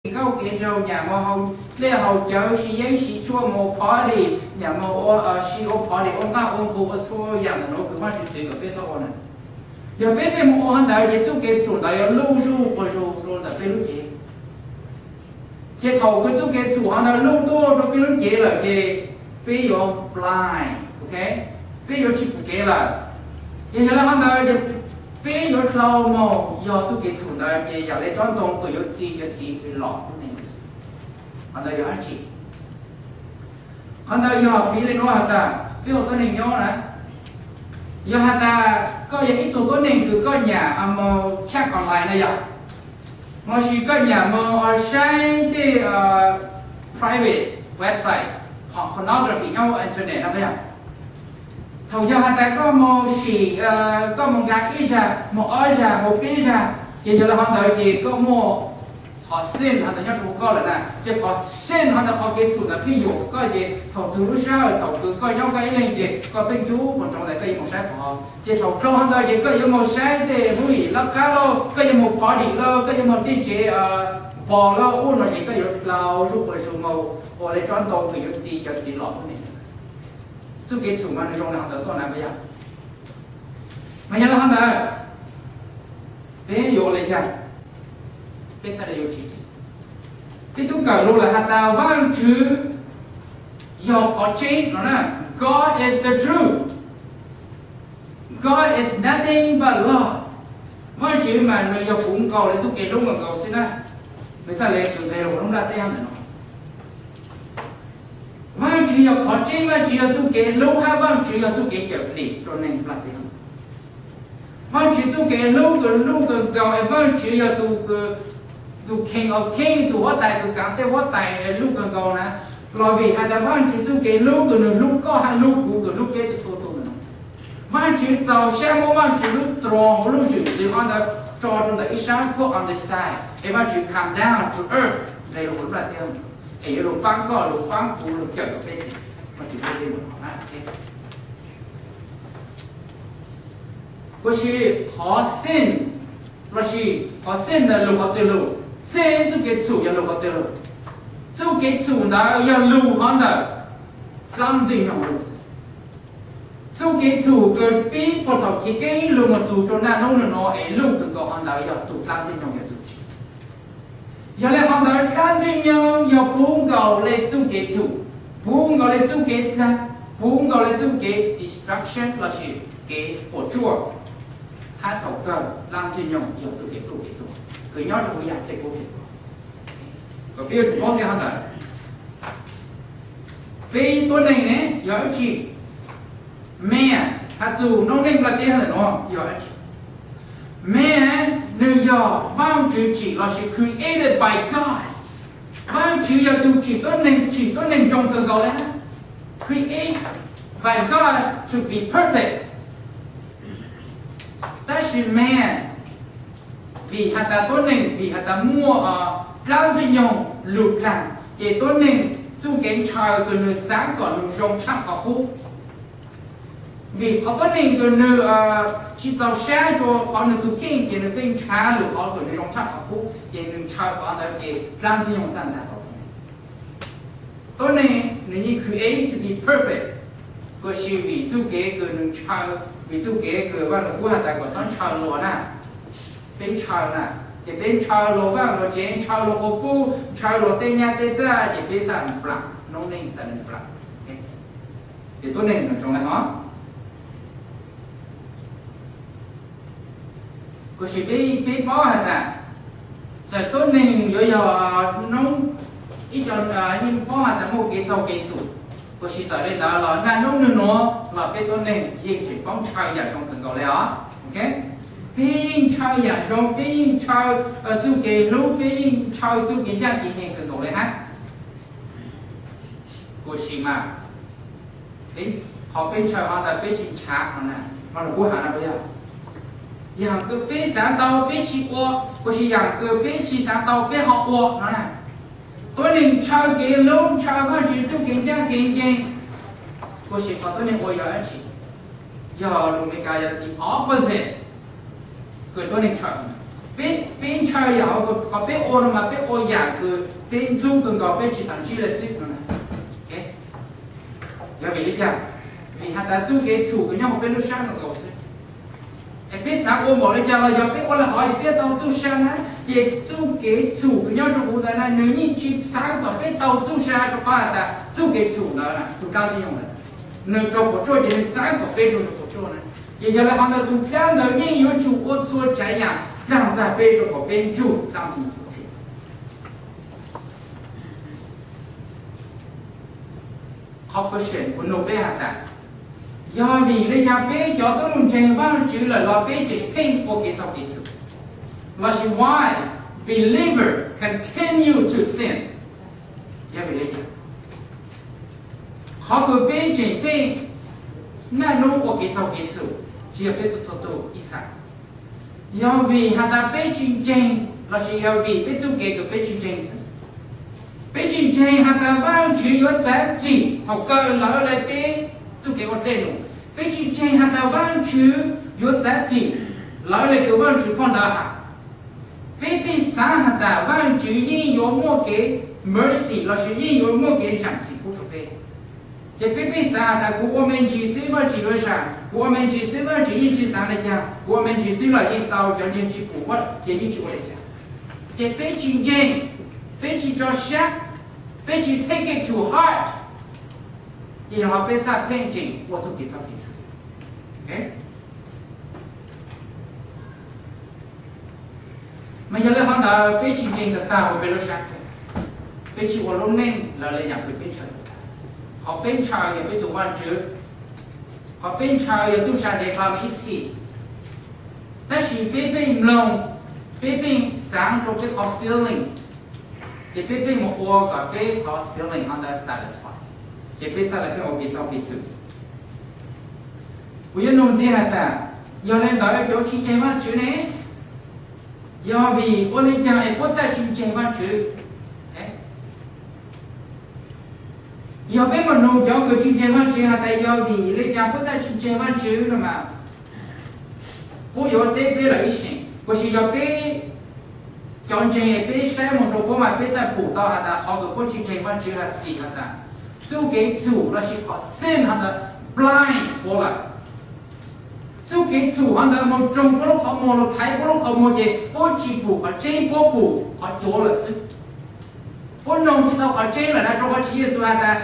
nkauj kev nraug, nyam mus haus dej haus cawv, siv yeeb siv tshuaj, mus party, nyam mus ua, siv ua party, ua nqaj ua nqug, ua txhua yam ntawm nuav kws Vaajtswv txwv kom peb txhob ua na. Yog peb pheej mus ua hov ntawd ces txuj kev txhum ntawd yuav luj zuj quas zug rua ntawm peb lub cev. Ces thaum kws txuj kev txhum hov ntawd luj tuaj rua peb lub cev lawm ces peb yuav blind, ok, peb yuav tsis pom kev lawm. Ces yog le hov ntawd peb yuav dlau moog yog txuj kev txhum ntawd ces yam le tsob ntoo kws yuav txi cov txiv kws lom lub neej. Qhov ntawd yog dab tsi? Qhov ntawd yog piv le nuav has tas peb ua tuab neeg nyob na, yog has tas koj yog ib tug tuab neeg kws koj nyam moog tshaj online na yog, lossis koj nyam moog saib tej private website, pornography nyob internet no yog. Thaum yog has tas koj moog sim, koj moog nkaag ib zag, moog ob zag, moog peb zag, ces yog le hov ntawd ces koj muaj qhov sin hov ntawd nyob rua koj lawm na. Ces qhov sin hov ntawd, qhov kev txhum ntawd pheej yuam koj, ces thaum txug lub sij hawm thaum kws koj nyob koj ib leeg ces koj pheej cub mus ntsoov ntawd koj yuav moog saib qhov, ces thaum dlau hov ntawd ces koj yuav moog saib tej movie laj qab lauj, koj yuav moog party lauj, koj yuav moog tej tsev pos lauj, ub no ces koj yuav dlau zuj quas zug moog ua le tsob ntoo kws yuav txi cov txiv lom lub neej. Txuj kev txhum mas nwg zoo le hov ntawd tuaj na puas yog? Mas yog le hov ntawd peb yuav ua le caag? Peb txhaj le yuav tsis? Peb tub kawm lug lawm has tas Vaajtswv yog qhov tseeb no na. God is the truth. God is nothing but love. Vaajtswv mas nwg yog puv nkaus le txuj kev hlub nkaus nkaus xwb na. Nwg txhaj le kws nqe lug lub nplaj teb ntawm no. Vaajtswv yog qhov tseeb, Vaajtswv yog txuj kev hlub hab Vaajtswv yog txuj kev cawm dlim rua neeg nplaj teb. Vaajtswv txuj kev hlub kws luj kawg nkaus es Vaajtswv yog tus, tus King of King, tus huab tais kws kaav tej huab tais luj kawg nkaus na. Los vim has tas Vaajtswv txuj kev hlub kws nwg hlub koj hab hlub kuv kws hlub peb txhua txhua tug no. Vaajtswv txaus sab muab Vaajtswv lub tron, lub zwm txwv hov ntawd tso rua ntawm ib sab pub on the side, es Vaajtswv come down to earth, nqe lug huv nplaj teb, es yuav lug paab koj, lug paab kuv, lug cawm peb. Vaajtswv peb ua si qhov sin, lossis qhov sin ntawd lug qhov twg lug? Sin txuj kev txhum yog lug qhov twg lug? Txuj kev txhum ntawd yog lug hov ntawm dlaab Ntxwg Nyoog lug. Txuj kev txhum kws pib puag thaum chiv keeb lug moog txug rua naj nub nub nuav es luj kawg nkaus hov ntawd yog tug dlaab Ntxwg Nyoog yog tug tsi? Yog le hov ntawd dlaab Ntxwg Nyoog yog puv nkaus le txuj kev txhum, puv nkaus le txuj kev dlaag, puv nkaus le txuj kev destruction lossis kev puam tsuaj. Hab thaum kawg dlaab Ntxwg Nyoog yog txuj kev pluj kev tuag kws nyob rua huv yam tej kub tej kom peb yuav tsum paub thiab hov ntawd. Peb tuab neeg ne yog dab tsi? Man, has txug noob neej nplaj teb ntawm nuav yog dab tsi? Man, nwg yog Vaajtswv tsim lossis created by God. Vaajtswv yog tug tsim tuab neeg, tsim tuab neeg zoo kawg nkaus le na. Create by God to be perfect. Tab sis man, vim has tas tuab neeg, vim has tas muaj dlaab Ntxwg Nyoog lug dlaag, ces tuab neeg txuj kev ntshaw kws nwg xaav kom nwg zoo tshaj qhov qub. Vim qhov tuab neeg kws nwg tsi txaus sab rua qhov nwg tug kheej, ces nwg pheej nrhav lug qhov kws nwg zoo tshaj qhov qub, ces nwg ntshaw qhov ntawd ces dlaab Ntxwg Nyoog txaj ntxag tau. Tuab neeg nwg yeej create to be perfect, tab sis vim txuj kev kws nwg ntshaw, vim txuj kev kws Vaaj Lug Kub has tas kom txhob ntshaw luas na, peb ntshaw na, ces peb ntshaw luas vaaj luas tsev, ntshaw luas quas puj, ntshaw luas tej nyaj tej txag, ces peb txhaj nplaam, noob neej txhaj nplaam. Ces tuab neeg zoo le hov. Kuj sis peb, peb paub has tas, txawm tuab neeg yuav yog noob, ib co yeej paub has tas muaj kev txaug kev txhum, kuj sis txawm le ntawd los naj noob nwg nuav los peb tuab neeg yeej tseem paub ntshaw yam zoo kawg nkaus le os. Peb yeej ntshaw yam zoo, peb yeej ntshaw txuj kev hlub, peb yeej ntshaw txuj kev ncaaj kev nceeg kawg nkaus le hab. Kuj sis mas, qhov peb ntshaw hov tas peb tsis ntshaw no na, no lawv kuj has na puas yog? Yam kws peb xaav tau peb tsis ua, kuj sis yam kws peb tsis xaav tau peb ho ua no na. Tuab neeg ntshaw kev hlub, ntshaw Vaajtswv txuj kev ncaaj kev nceeg, kuj sis qhov tuab neeg ua yog dab tsi? Yog lus Amelikas yog the opposite kws tuab neeg ntshaw. Peb, peb ntshaw yam qhov peb ua no mas peb ua yam kws peb ntxub kawg nkaus peb tsis xav ntsib lawm xwb no. Yog vim li cas? Vim has tas txuj kev txhum kws nyob hauv peb lub sab nkaus xwb. Es peb xav ua npaum li cas los yog peb ua li hov ces peb tau txuj sa na, ces txuj kev txhum kws nyob rau huv ntawd na nws yeej tsis xav kom peb tau txuj sa rau qhov has tas txuj kev txhum ntawd na tus dab ntxwg nyoog ntawd nws raug puas tsuaj ces nws xav kom peb raug puas tsuaj na. Ces yog li hov ntawd tus dab ntawd yeej yuav tsum ua txhua tsav yam dag ntxag peb rau kom peb ntsug dab ntxwg nyoog. Qhov question kuv nug peb has tas, yog vim li cas peb cov tub mus ntseeg Vaajtswv lawm los peb tseem pheej ua kev txhaum kev txhum? Lossis why believer continue to sin? Yog vim li cas qhov kws peb tseem pheej naj nub ua kev txhaum kev txhum? Tsis yog peb txhua txhua tus ib txha. Yog vim has tas peb tsis ntseeg lossis yog vim peb txuj kev kws peb tsis ntseeg? Peb tsis ntseeg has tas Vaajtswv yuav txav txim thaum kawg lawv li peb txuj kev ua dej num. Peb tsis ntseeg has tas Vaajtswv yuav txav txim lawv li kws Vaajtswv phoj ntawd has. Peb pheej xav has tas Vaajtswv yeej yuav muaj kev mercy lossis yeej yuav muaj kev zaam txim pub rau peb. Ces peb pheej xav has tas kuv ua me ntsis xwb Vaajtswv yuav zaam, kuv ua me ntsis xwb Vaajtswv yeej tsis xav li cas, kuv ua me ntsis xwb los yeej tau, cov ntseeg tsis pum ces yeej tsis ua li cas. Ces peb tsis ntseeg, peb tsis tso sab, peb tsis take it to heart, ces yog li peb txhaj pheej tseem ua txuj kev txhaum kev txhum. Mas yog li hov ntawd peb tsis ntseeg tag tag hauv peb lub sab, peb tsis ua lub neej lawv li yam kws peb ntshaw. Qhov peb ntshaw yog peb tus Vaajtswv, qhov peb ntshaw yog txuj sa ntev dhau ib txhis. Tab sis peb pheej mloog, peb pheej xaav rau peb qhov feeling, ces peb pheej mus ua kom peb qhov feeling hov ntawd satisfy, ces peb txhaj le pheej ua kev txhaum kev txhum. Kuv yuav nug ntxiv has tas, yog li ntawd cov tsis ntseeg Vaajtswv ne, yog vim ua li cas es puab txhaj tsis ntseeg Vaajtswv? Yog peb mus nug cov kws tsis ntseeg Vaajtswv has tas yog vim li cas puab txhaj tsis ntseeg Vaajtswv no mas, puab yuav teb peb lawm ib seem. Tiam sis yog peb cov ntseeg peb saib mus rau puab mas peb txhaj pum tau has tas qhov kws puab tsis ntseeg Vaajtswv has tas, txuj kev txhum lossis qhov sin hov ntawd blind puab lawm. Txuj kev txhum hov ntawd mus roog puab lub qhov muag, los thaiv puab lub qhov muag ces puab tsis pum qhov tseeb, puab pum qhov cuav lawm xwb. Puab noog tsis tau qhov tseeb lawm na, rau qhov Tswv Yexus has tas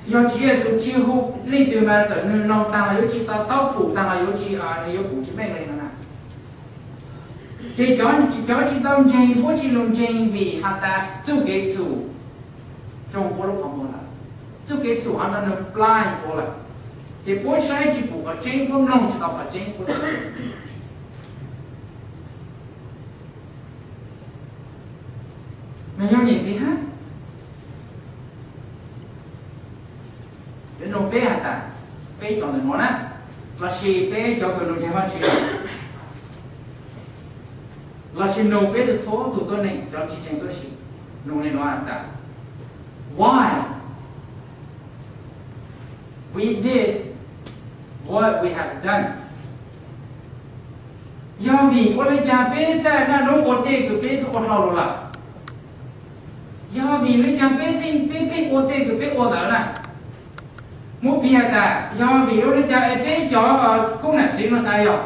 yog Tswv Yexus tsis hu leej twg mas txawm nwg noog taag los yuav tsis tau taub, pum taag los yuav tsis, nwg yuav pum tsis meej li no na. Ces cov tsis tau ntseeg puab tsis lug ntseeg vim has tas txuj kev txhum roog puab lub qhov muag lawm. Txuj kev txhum hov ntawd nwg blind puab lawm, ces puab saib tsis pum qhov tseeb, puab mloog tsis tau qhov tseeb, puab Nws yog nyiam ntxiv hab. Yuav nug peb has tas, peb cov ntawm nuav na, lossis peb cov kws lug ntseeg Vaajtswv, lossis nug peb txhua txhua tug tuab neeg cov tsis ntseeg tuab si, nug li nuav has tas, why we did what we have done? Yog vim ua li cas peb txawj naj nub ua tej kws peb ua dhau lug lawm? Yog vim li cas peb txhaj peb pheej ua tej kws peb ua ntawd na? Muab piv has tas yog vim ua li cas es peb cov khub nam txiv nuav xav yog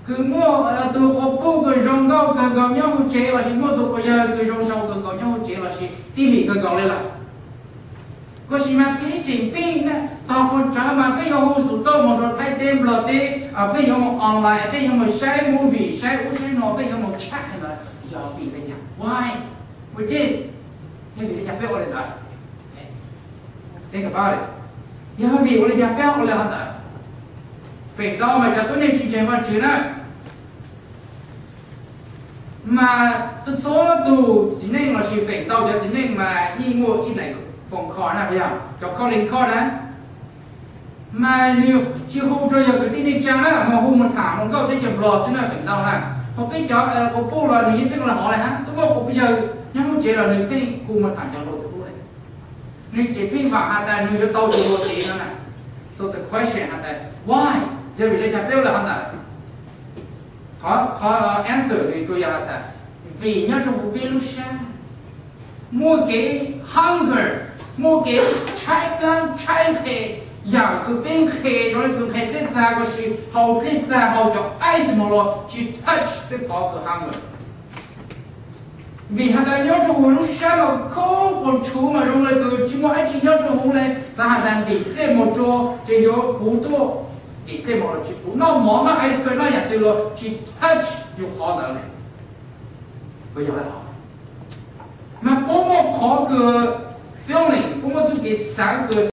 kws muaj tug quas puj kws zoo nkauj kawg nkaus nyob huv tsev lossis muaj tug quas yawg kws zoo nraug kawg nkaus nyob huv tsev lossis tij lim kawg nkaus li lawm, tiam sis mas peb tseem pheej tog quas tsawv mas peb yuav hu xuv toj moog rua Thaib teb Nplog teb, peb yuav moog online, peb yuav moog saib movie, saib ub saib no, peb yuav moog tshaj ntawd. Yog vim li cas? Why we did? Yog vim li cas peb ua li ntawd? Yog vim ua li cas peb ua li hov ntawd? Feem ntau mas cov tuab neeg tsis ntseeg Vaajtswv na, mas txhua txhua tug txiv neej lossis feem ntau cov txiv neej mas yeej muaj ib daim phone call na, yog cov calling call na, mas nws tsis hu rua yog kwv tij neej tsaa na, mas hu moog tham hluas nkauj teb chaws Nplog xwb na feem ntau na. Ho peb cov quas puj los nws yeej pheej ua li hov li hab, tub muaj quas puj yawg nyob huv tsev los nws pheej hu moog tham cov hluas tub lawm. Nws ces pheej vaam has tas nws yuav tau tug hluas tiv no na. So the question has tas why? Yog vim li cas peb ua li hov ntawd? Qhov, qhov answer nws tsuas yog has tas Vim nyob rau hauv peb lub sab muaj kev hunger, muaj kev tshaib plab tshaib nqhis, yam kws peb nqhis zoo le kws nqhis dlej txag, tab sis haus dlej txag haus cov ice moog los tsis touch peb qhov kws hunger. Vim has tas nyob rau hauv lub sab mas khoob quas ntshuv mas zoo le kws tsis muaj dlaab tsi nyob rau hauv le. Xaav has tas ntim dlej moog rua ces yuav puv tuaj, ntim dlej moog los tsis puv, noj mov noj ice cream noj yaam twg los tsis touch yug qhov ntawd le. Mas puab muaj qhov kws feeling, puab muaj txuj kev xaav kws